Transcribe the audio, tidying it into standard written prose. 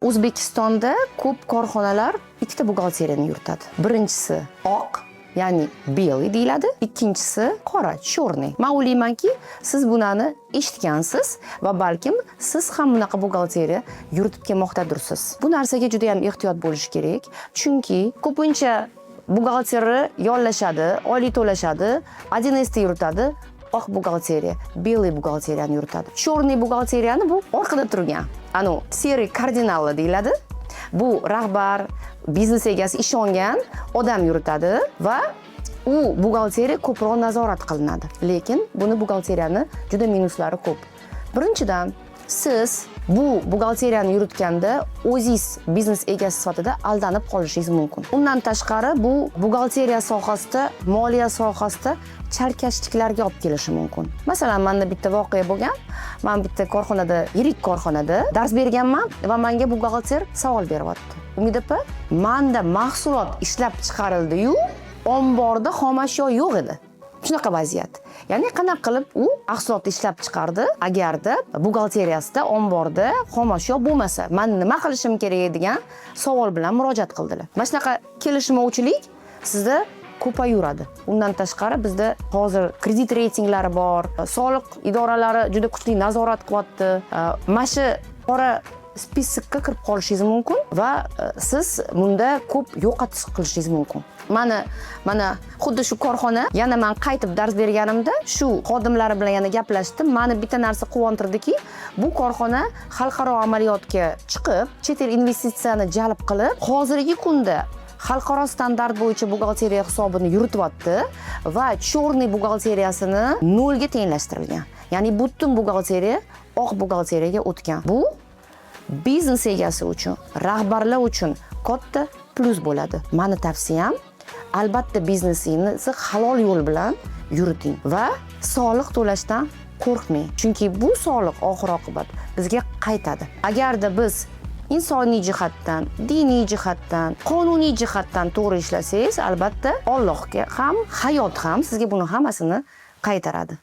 O'zbekistonda ko'p korxonalar ikkita buxgalteriyani yuritadi. Birinchisi oq, ya'ni белый deyiladi, ikkinchisi qora, черный. Man o'ylaymanki, siz bunani eshitgansiz va balkim siz ham bunaqa buxgalteriya yuritib kelmoqdadursiz. Bu narsaga juda ham ehtiyot bo'lish kerak, chunki ko'pincha buxgalterni yollashadi, oylik to'lashadi, 1С da yuritadi, oq buxgalteriya, белый buxgalteriyani yuritadi. Черный buxgalteriyani bu orqada turgan, anu серый kardinallar deyiladi. Bu rahbar, biznes egasi ishongan odam yuritadi va u buxgalteriya ko'proq nazorat qilinadi. Lekin buni buxgalteriyani juda minuslari ko'p. Birinchidan, siz bu buxgalteriyani yuritganda o'zingiz biznes egasi sifatida aldanib qolishingiz mumkin. Undan tashqari, bu buxgalteriya sohasida, moliya sohasida chalkashliklarga olib kelishi mumkin. Masalan, manda bitta voqea bo'lgan. Man bitta korxonada, yirik korxonada dars berganman va menga buxgalter savol beryapti: "Umida opa, manda mahsulot ishlab chiqarildi-yu, omborda xomashyo yo'q edi". Shunaqa vaziyat. Ya'ni qanaqa qilib u mahsulotni ishlab chiqardi, agarda buxgalteriyasida, omborda xomashyo bo'lmasa, man nima qilishim kerak, degan savol bilan murojaat qildilar. Mana shunaqa kelishmovchilik sizda ko'payaveradi. Undan tashqari, bizda hozir kredit reytinglari bor, soliq idoralari juda kuchli nazorat qilyapti. Mana shu qora список ka kirib qolishingiz mumkin va siz bunda ko'p yo'qotish qilishingiz mumkin. Mana, mana xuddi shu korxona, yana man qaytib dars berganimda shu xodimlari bilan yana gaplashdim. Mani bitta narsa quvontirdiki, bu korxona xalqaro amaliyotga chiqib, chet el investitsiyani jalb qilib, hozirgi kunda xalqaro standart bo'yicha buxgalteriya hisobini yurityapti va черный buxgalteriyasini nolga tenglashtirilgan. Ya'ni butun buxgalteriya oq buxgalteriyaga o'tgan. Bu biznes egasi uchun, rahbarlar uchun katta plyus bo'ladi. Mani tavsiyam, albatta, biznesingizni halol yo'l bilan yuriting va soliq to'lashdan qo'rqmang. Chunki bu soliq oxir oqibat bizga qaytadi. Agarda biz insoniy jihatdan, diniy jihatdan, qonuniy jihatdan to'g'ri ishlasangiz, albatta, Allohga ham, hayot ham sizga buni hammasini qaytaradi.